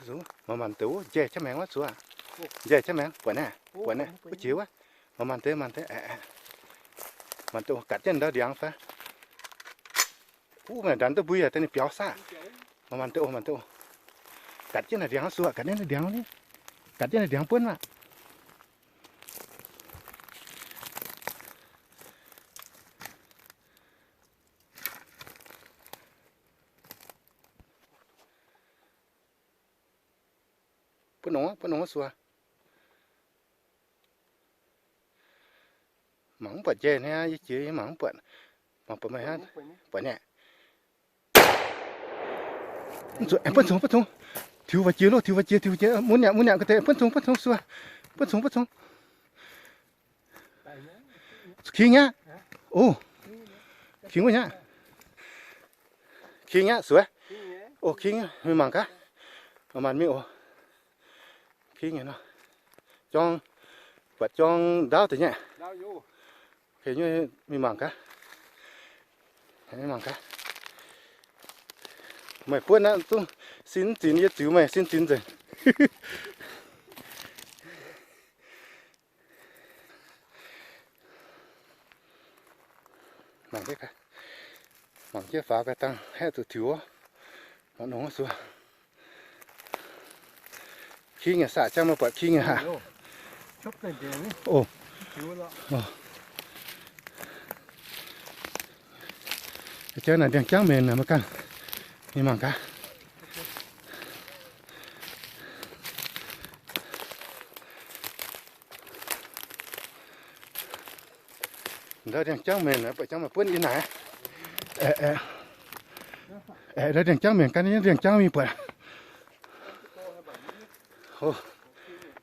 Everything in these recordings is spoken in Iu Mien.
Zuqc manc-manc deix wuov, njaih qaqv maengx wuov zuqc. Njaih qaqv maengx, buatc naaiv, buatc naaiv, wuov jiex wuov. Manc-manc deix, manc deix, manc deix, gatc jienv ndau ndiangx fai. Uv, maaih ndanc duqv mbui yaac daaih ninh biaux saqv. Manc-manc deix oc, manc-manc deix oc. Gatc jienv naaiv ndiangx zuqc, gatc jienv naaiv ndiangx, gatc jienv naaiv ndiangx buonv maah. Buonv nongx, buonv nongx suo. Mangc mv buatc njaih hnangv, yie jiex yie mangc mv buatc. Mangc buatc meih hnangv, buatc nyei. Buonv congx, buonv congx. Tiux faaux jiex loh, tiux faaux jiex, tiux faaux jiex. Mun yaac, mun yaac ga'deix, buonv congx, buonv congx suo. Buonv congx, buonv congx. King aqv. O, king wuov nyei. King aqv, suo. O, king, mingh mangc gaax. Maanc mingh oc. King nyei nor. Jorng, buatc jorng ndaauv deix nyei. Mingh mangc gaax. Mingh mangc gaax. Meih buonv aqv, zungv sin zinx, yie ziux meih sin zinx nzengc. Mangc jienv, mangc jienv faaux gaax dangh haeqv zuqc tiux wuov. Mangc nongx wuov suo. King nyei saqv, jangv meih buatc king nyei haic. O. Jangv naaic ndiangx-jangv menc naaic maiv ganh. Mingh mangc gaax. Ndau ndiangx-jangv menc, buatc jangv meih buonv yie naaic. Aeqv, ndau ndiangx-jangv menc gan yie ndiangx-jangv mingh buatc.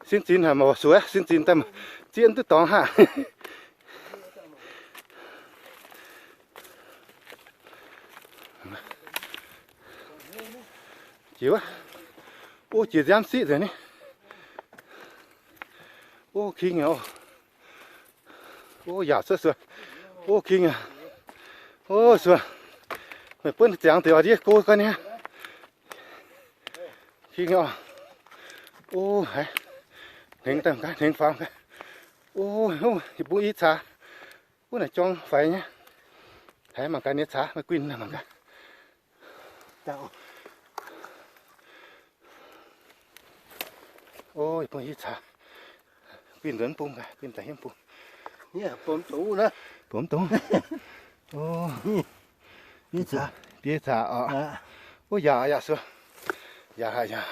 Sin zinx haic mv suo, sin zinx daaih zieqv duqv dorngx haic. Jiex wuov. O, jiex nziaamv siqv nzengc ni. O, king nyei oc. O, yaauc cuotv suo. O, king nyei. O, suo. Meih buonv ziangx deix oix ndiev go gau nyei. King nyei oc. O, haiz hnengx daaih gaax, hnengx faaux gaax. O, yie bungx i caax. Wuov naaic jorng faix nyei. Haiz mangc gaax nyei caax, meih guinh mangc gaax. O, yie bungx i caax. Guinh nzuonx bung gaax, guinh daaih hiuv bung. Bumx dongh. O, biei caax oc. O, yaac, yaac suo. Yaac haic yaac.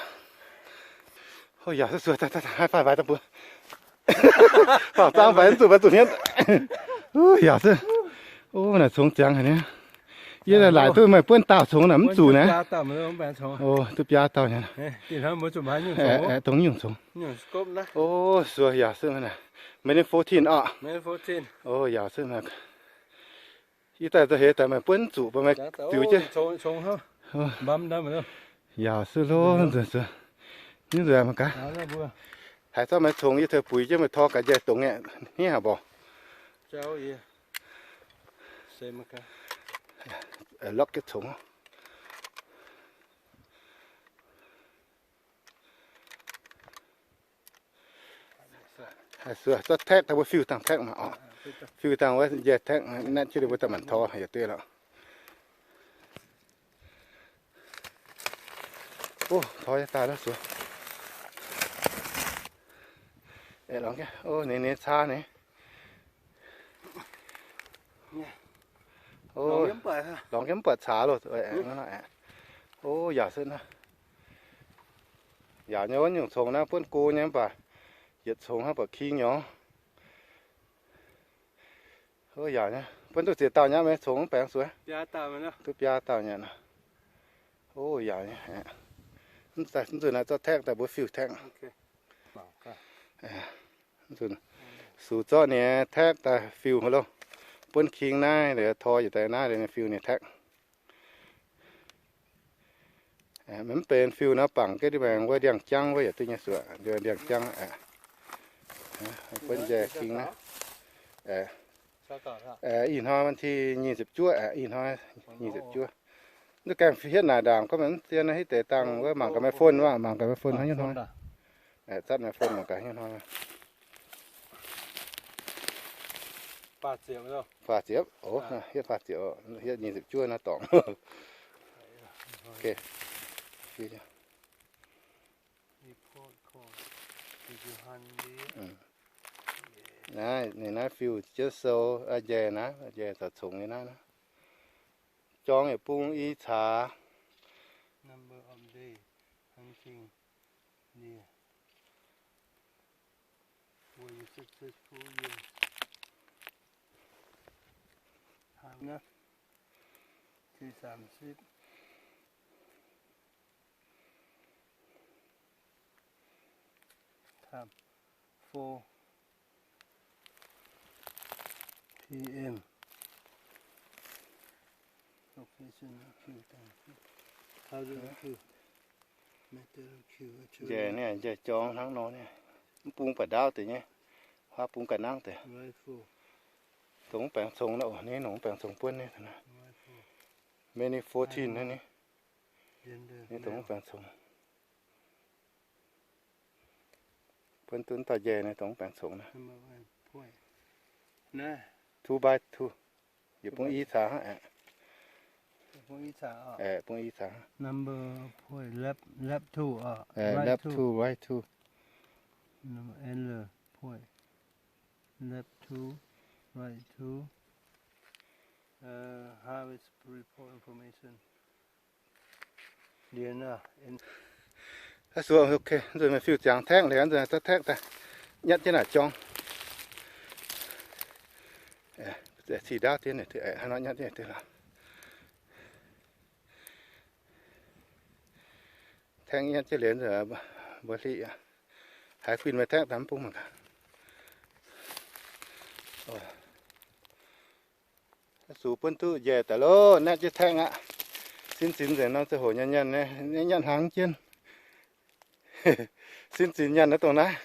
O, yaac suo suo, daaih, daaih, daaih, high five daaih mbuo. Faaux zaang faix zuqc, faix zuqc hniev. O, yaac suo. O, naaic congx ziangx haic nyei. Yie laaic duqv meih buonv dauh congx naaic mv zuqc naaic. O, duqv biaa dauh nyei. Dongh nyungc congx. O, suo yaac suo naaic. Maiv ninh fourteen oc. O, yaac suo naaic. Yie daaih nzauh heix daaih meih buonv zuqc baac meih diux jienv. Yaac suo loh, nzunc suo. Nzunc mangc gaax. Haiz zorqv meih congx yie taux buix jienv meih tor gaax njaih dongz nyei hniev haic mborqc. Lokv jienv congx. Zorqv taeqv daaih mbuo fiuv dangh taeqv maah oc. Fiuv dangh wuov njaih taeqv natv jienv mbuo daaih manc tor yietc dueiv lorqc. O, tor daaih lorqc suo. Aeqv, lorngx, o, ninh, ninh caa ninh. O, lorngx jienv mv buatc caax loh. O, yaac se naaiv. Yaac nyei wuov nyungc congx naaiv buonv go nyei mv baac yietc congx hnangv buatc king nyei. O, yaac nyei. Buonv duqv ziex dauh nyei maiv congx mv baengx sueih. Duqv biaa dauh nyei nor. O, yaac nyei. Mv nzunc naaiv zorqv taeqv daaih mbuo fiuv taeqv. Nzunc sux zorqv ninh taeqv daaih fiuv loh. Buonv king naaiv, tor yietc daaih naaiv, ninh fiuv ninh taeqv. Mv benx fiuv nor bangc ga'ndiev maengx wuov ndiangx-jangv wuov yietc duqv nyei suoqv, ndiangx-jangv. Buonv njaih king naaiv. Ih hnoi วันที่ nyic ziepc juov, ih hnoi nyic ziepc juov. Mv gaengh hietv naaic ndaangc gorngv mv zien, hitv deix dangh wuov mangc gaax meih phone wuov, mangc gaax meih phone hnangv nyungc hnoi. Zatv meih phone mangc gaax nyungc hnoi. Faah ziepc, o, hietv faah ziepc, hietv nyic ziepc juov naaiv dorngx. Naaiv ninh naaiv fiuv jienv sou, njai naaiv, njai caux congx nyei naaiv. Jorng yietc bung i caax. Four P M. Location Q. Njai, njai jorng hnangv nor, mv bung baac ndaauv deix nyei, huaav bung ga'nangv deix. Dongh mv baengx congx naaiv, ninh nongc mv baengx congx buonv nyei. Many fourteen naaiv ni. Ninh dongh mv baengx congx. Buonv duqv dauh njai naaiv dongh mv baengx congx naaiv. Two by two. Yietc bung i caax hnangv. Bung i caax. Left two, right two. Harvest report information. Nzuonx meih fiuv ziangx taengv liuz, nzuonx daaih taengv daaih, nyatv jienv naaic jorng. Cih ndaauv dien, hnangv nor nyatv jienv. Taengv nyatv jienv liuz, mbuo hliv aqv. Haiz fun meih taengv daaih mv bung mangc gaax. Zuqc buonv duqv njaih daaih loh, nyatv jienv taengv aqv. Sin zinx nzengc nor, ziangh hoc nyanc nyanc, nyatv hnaangx jienv. Sin zinx nyanc naaiv dongh naaiv.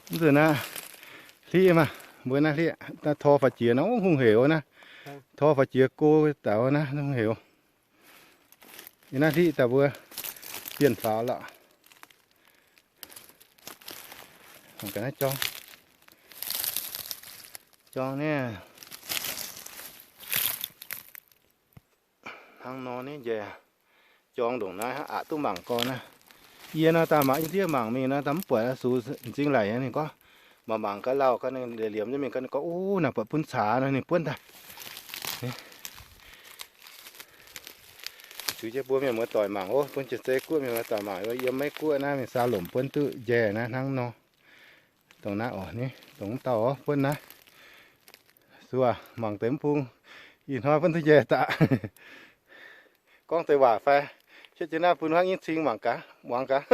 Mv nzunc naaiv hlieqv maah, mbuo naaiv hlieqv, tor faaux jiex nor hungh heuc naaiv. Tor faaux jiex go daaih naaiv hungh heuc. Yie naaiv hlieqv daaih mbuo bienh faaux lorqc. Mangc gaax naaiv jorng. Jorng naaiv hnangv nor naaiv njaih. Jorng ndongc naaiv aqc duqv mangc gorn naaiv. Yie nor daaih mangc, yie ndiev mangc mingh nor daaih mv buatc sux m'zing laic nyei. Ninh gorngv mangc mangc gaax lauh gaax, ninh liemh nyei mingh gaax, ninh gorngv, Uv, naaiv buatc bun caax nor, ninh buonv daaih. Zuiz jienv mbuo mienh muoz-doic mangc, o, bun Janx-Zei guoqv mienh muoz-doic mangc, yiem Meiv Guoqv naaiv mingh saa lomc buonv duqv njaih naaiv hnangv nor. Dongh naaiv oc, ni dongh mv dauh oc, buonv naaiv. Sux aac, mangc deix mv bung, ih hnoi buonv duqv njaih daaih. Gorngv deix waac fai? Hietv jienv naaiv bun huangv nyei cing mangc gaax, muangx gaax.